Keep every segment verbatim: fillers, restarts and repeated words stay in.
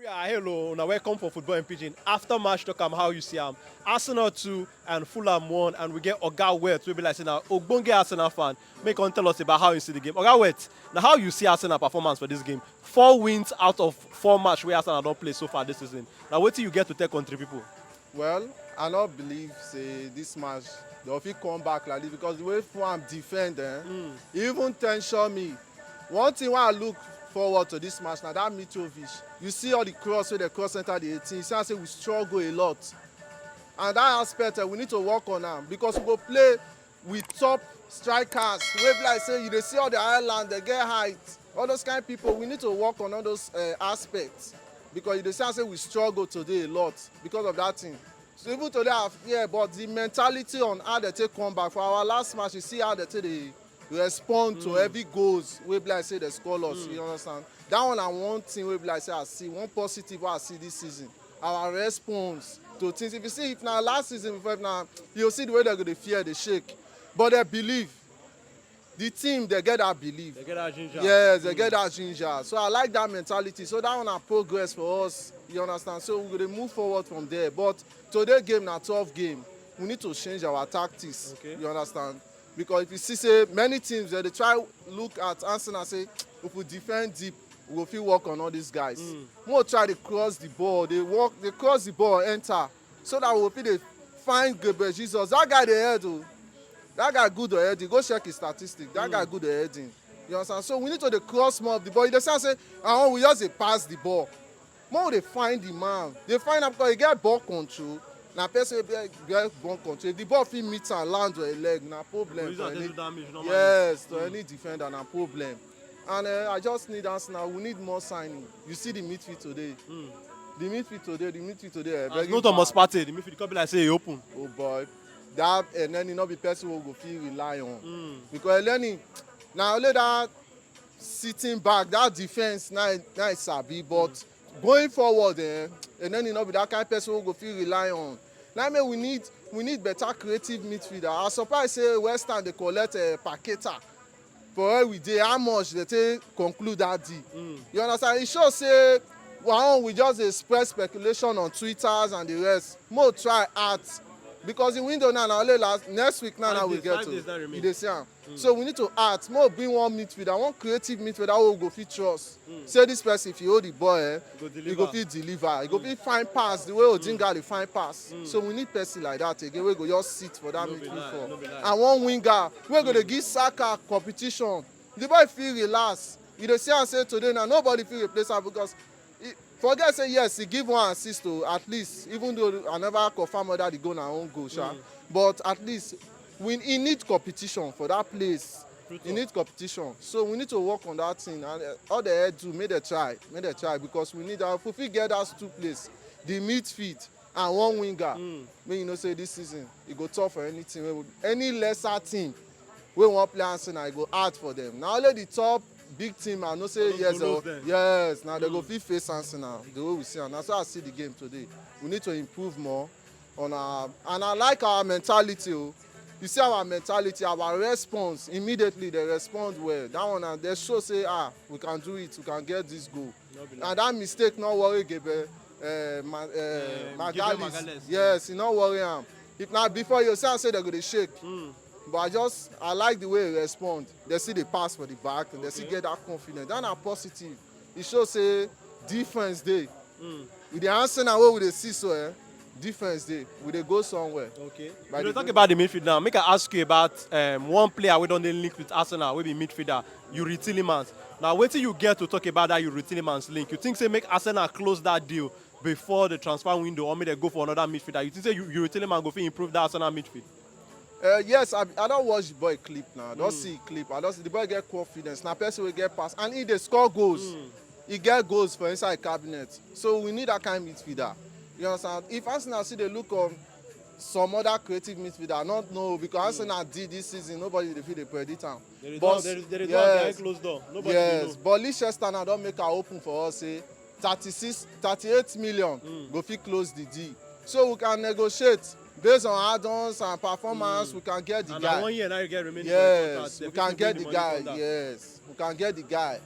Ah, hello, una welcome for Football in Pidgin. After match talk am how you see am. Arsenal two and Fulham one, and we get Oga Wet wey be like say na ogbonge Arsenal fan. Make come tell us about how you see the game. Oga Wet, na how you see Arsenal performance for this game? Four wins out of four match wey Arsenal don play so far this season. Na wetin you get to tell country people? Well, I no believe say this match dem fit come back like this because the way Fulham defend, eh, e even tension me. One thing wey I look forward to this match na that Mitrovic. You see all the cross wey dem cross enter the eighteen, you see am say we struggle a lot. And that aspect, eh, we need to work on am because we go play with top strikers wey be like say you dey see all the island, dem get height. All those kind people, we need to work on all those uh, aspects because you dey see am say we struggle today a lot because of that thing. So even today, I, yeah, but the mentality on how dem take come back for our last match, you see how dem take dey respond to every goals wey be like say dem score us. You understand? That one na one thing wey be like say I see, one positive wey I see this season. Our response to things. If you see, if na last season before, if na, you see the way dem go dey fear, dey shake, but dem believe. The team, dem get that belief. Dem get that ginger. Yes, dem get that ginger. So I like that mentality. So that one na progress for us. You understand? So we go dey move forward from there. But today game na tough game. We need to change our tactics. Okay. You understand? Because if you see say many teams, dem dey try look at Arsenal say, if we defend deep, we go fit work on all these guys. Make we try dey cross the ball, dey work, dey cross the ball enter, so that we go fit dey find Gabriel Jesus. That guy dey head o. That guy good already. Go check his statistics. That guy good already. You understand? So we need to dey cross more of the ball. You dey see am say, ah, we just dey pass the ball. Make we dey find the man. Dey find am because he get ball control. Na person wey get, get ball control. If the ball fit meet am, land your leg, na problem Use for am take any, do damage normally. yes, to any defender, na problem. And uh, I just need Arsenal. We need more signing. You see the midfield today. The midfield today, the midfield today. Eh, As begging no Thomas pardon. Partey, the midfield come be like say e open. Oh boy, that Elneny no be person wey we go fit rely on. Because Elneny, na only that sitting back, that defense, na na e sabi. But going forward, eh, Elneny no be that kind person wey we go fit rely on. Na make we need, we need better creative midfielder. I surprise say West Ham dey collect uh, Paqueta for where we dey. How much dem take conclude that deal? You understand? E show say one, we just dey spread speculation on Twitters and the rest. Make we try act because the window now na only last next week now. Five Now we days, get five to days now remain. You dey see am. So we need to act. Make we bring one midfielder, one creative midfielder wey we go fit trust. Say this person, if you hold the ball, eh, Go he deliver. go fit deliver. He go fit find pass the way Odinga dey find pass. So we need person like that again wey go just sit for that No be midfield lie, for no be lie. And one winger wey go dey give Saka competition. The boy fit relax. You dey see am say today now nobody fit replace am because e forget say yes, he give one assist o, at least, even though I never confirm whether the goal na own goal sha. But at least we, he need competition for that place. He need competition, so we need to work on that thing. And uh, all the head do, make dem try, make dem try because we need that. If we fit get that two place, the midfield and one winger, make you know say this season e go tough for anything wey we, any lesser team wey wan play Arsenal, e go hard for them. Na only the top big team I know say Those yes, go oh, lose them. Yes, na dem go fit face Arsenal the way we see am. Na so I see the game today. We need to improve more on our, and I like our mentality o. You see our mentality, our response, immediately dem respond well. That one na dem show say ah, we can do it, we can get this goal. And that mistake no worry Gabriel uh, Ma- uh, Gabriel Magalhaes. Magalhaes. Yes, e no worry am. If na before you see am say dem go dey shake. But I just, I like the way he respond. Dem still dey pass for the back, dem still get that confidence. That na positive. E show say difference dey. With the Arsenal wey we dey see so, eh, difference dey. We dey go somewhere. Okay. By You the dey talk good- about the midfield now. Make I ask you about um, one player wey don dey linked with Arsenal, wey be midfielder, Youri Tielemans. Now, wetin you get to talk about that Youri Tielemans link? You think say make Arsenal close that deal before the transfer window, or make dem go for another midfielder? You think say Youri Tielemans go fit improve that Arsenal midfield? Uh, yes, I, I don watch the boy clip now. I don see clip. I don see the boy get confidence. Na person wey get pass and he dey score goals. He get goals for inside cabinet. So we need that kind midfielder. You understand? If Arsenal still dey look on some other creative midfielder, I no know because Arsenal did this season. Nobody dey fit dey predict am. They dey But do, they, they dey do am behind yes, closed door. Nobody dey yes, know. But Leicester now don make am open for us say thirty-six, thirty-eight million go fit close the deal. So we can negotiate based on add-ons and performance. We can get the And guy. na one year now you get remaining Yes, for the we contract. can get the guy. Yes, we can get the guy.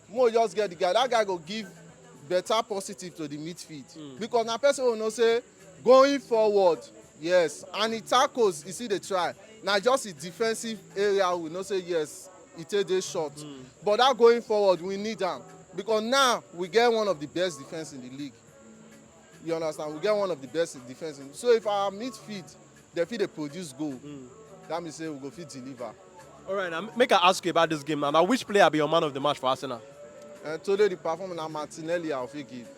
Mo just get the guy. That guy go give better positive to the midfield. Because na person wey know say going forward, yes, and he tackles, he still dey try. Na just the defensive area we know say, yes, e take dey short. But that going forward, we need am, because now we get one of the best defense in the league. You understand? We get one of the best defense. In, so if our midfield, they fit dey produce goal, that means say we go fit deliver. All right, now make I ask you about this game now. Now, which player be your man of the match for Arsenal? And today the performance na Martinelli I fit give,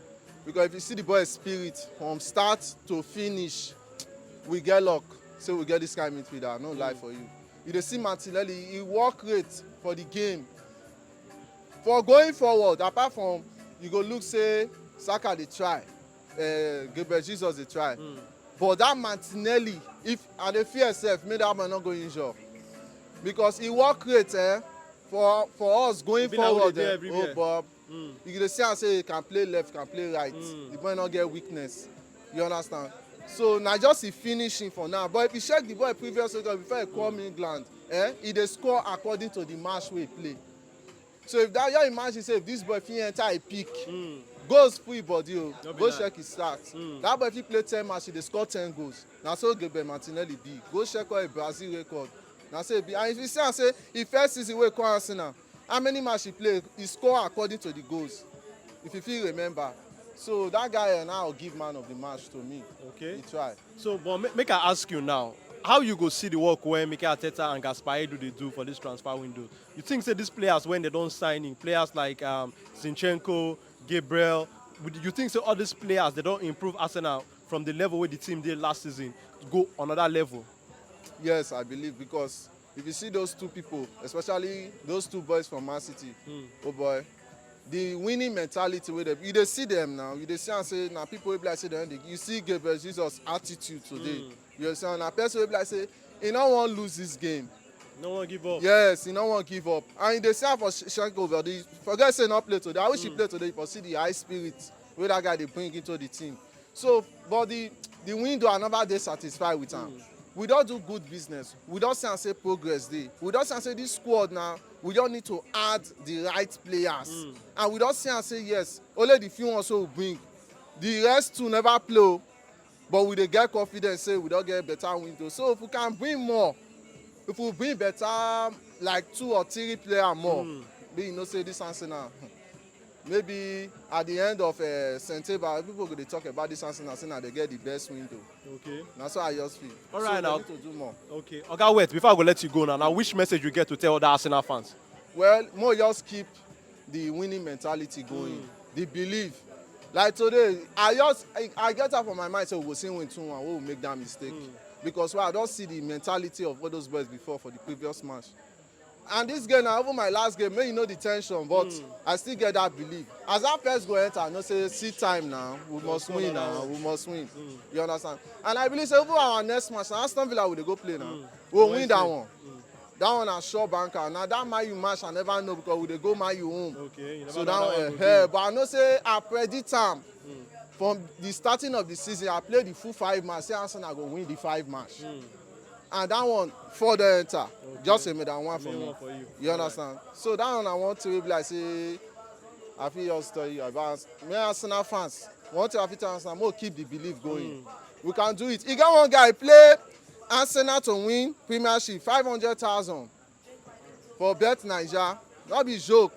because if you see the boy spirit from start to finish, we get luck. So we get this kind midfielder. No lie for you. You dey see Martinelli, he work rate for the game. For going forward, apart from you go look say Saka dey try, uh, Gabriel Jesus dey try, but that Martinelli, if I dey fear sef make that man no go injure, because he work rate, eh, for for us going Be like we forward. dey Eh, everywhere. Oh, Bob, you dey see am say he can play left, can play right. The boy no get weakness. You understand? So na just he finishing for now. But if you check the boy previous record before he come England, eh, he dey score according to the match wey he play. So if that, you imagine say if this boy fit enter a pick, goals full him body o. No be Go lie. Check his stats. That boy fit play ten match, he dey score ten goals. Na so Gabriel Martinelli be. Go check all him Brazil record. Na so e be. And if you see am say him first season wey he come Arsenal, how many match he play, he score according to the goals. If you fit remember. So that guy, eh, now give man of the match to me. Okay. He try. So, but ma- make I ask you now, how you go see the work wey Mikel Arteta and Gaspar Edu dey do for this transfer window? You think say these players, when they don sign in, players like um, Zinchenko, Gabriel, would you think say all these players they don improve Arsenal from the level where the team dey last season to go another level? Yes, I believe, because if you see those two people, especially those two boys from Man City, oh boy, the winning mentality wey dem, you dey see them now, you dey see am say na people wey be like say dem dey, you see Gabriel Jesus attitude today. You see, na person wey be like say he no wan lose this game. No one give up. Yes, he no wan give up, and you dey see am for Sh- Shanko body. Forget say he no play today. I wish he play today for see the high spirit wey that guy dey bring into the team. So, but the the window, I never dey satisfied with am. We don do good business. We don see am say progress dey. We don see am say this squad now, we just need to add the right players. And we don see am say yes, only the few ones wey we bring. The rest two never play o, but we dey get confidence say we don get better window. So if we can bring more, if we bring better, like, two or three player more, make you know say this Arsenal, maybe at the end of uh, September, people go dey talk about this Arsenal, say na they get the best window. Okay. Na so I just feel. All So right, we now. Need to do more. Okay. Oga Wet, before I go let you go now, now which message you get to tell other Arsenal fans? Well, mo just keep the winning mentality going, the belief. Like today, I just I, I get up for my mind say we go still win two one. We will make that mistake, because well, I don see the mentality of all those boys before for the previous match. And this game now, even my last game, make you know the tension, but I still get that belief. As that first goal enter, I know say see time now, we must win now, we must win. You understand? And I believe say even our next match, na Aston Villa we dey go play now. We will win that one. That one na sure banker. Na that Man U match I never know, because we dey go Man U home. Okay. You never So know that how one, it go eh, be. But I know say I predict am from the starting of the season. I play the full five match. Say Arsenal go win the five match, and that one further enter. Just a medal one for Main me. One for you. You understand? So that one I want to be like say, I fit just tell you about me Arsenal fans. One thing I fit tell Arsenal, more keep the belief going. We can do it. E get one guy play Arsenal to win Premiership, five hundred thousand for Bet Naija. No be joke.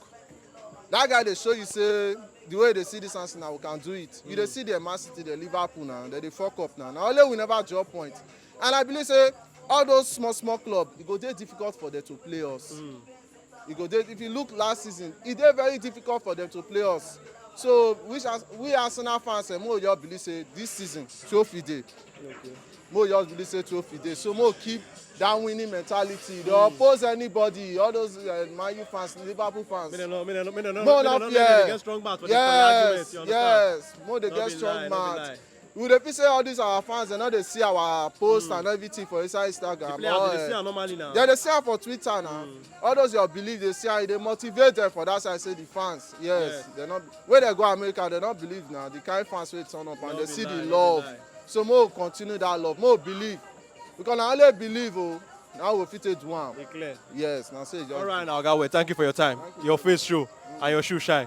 That guy dey show you say the way they see this Arsenal, we can do it. You dey see the Man City, the Liverpool now, they dey fuck up now. Now only we never drop point. And I believe say all those small small club, e go dey difficult for them to play us. E go dey, if you look last season, e dey very difficult for them to play us. So which as we Arsenal fans, eh, mo just believe say this season trophy dey. Mo just believe say trophy dey. So mo keep that winning mentality. They oppose anybody. All those uh, Man U fans, Liverpool fans. Me no, me no, me no, Mo me no no, fear. Get strong mouth for the for the argument. Yes, You understand? yes. Mo dey No get be strong lie, no be mouth. lie. We dey feel say all these our fans, they no dey see our post and everything for inside Instagram. The players Oh, dey eh. see am normally now. They dey see am for Twitter now. All those your belief, they see am, they motivate them for that side. Say the fans, yes, Yes. They not where they go America, they don't believe now. The kind fans wey turn up and No they be see lie, the no be love. Lie. So mo continue that love, mo believe, because I only believe. Oh, now we fit take do am. Dey clear. Yes, now say just. All right, now, Oga Wet, thank you for your time. Your face show and your shoe shine.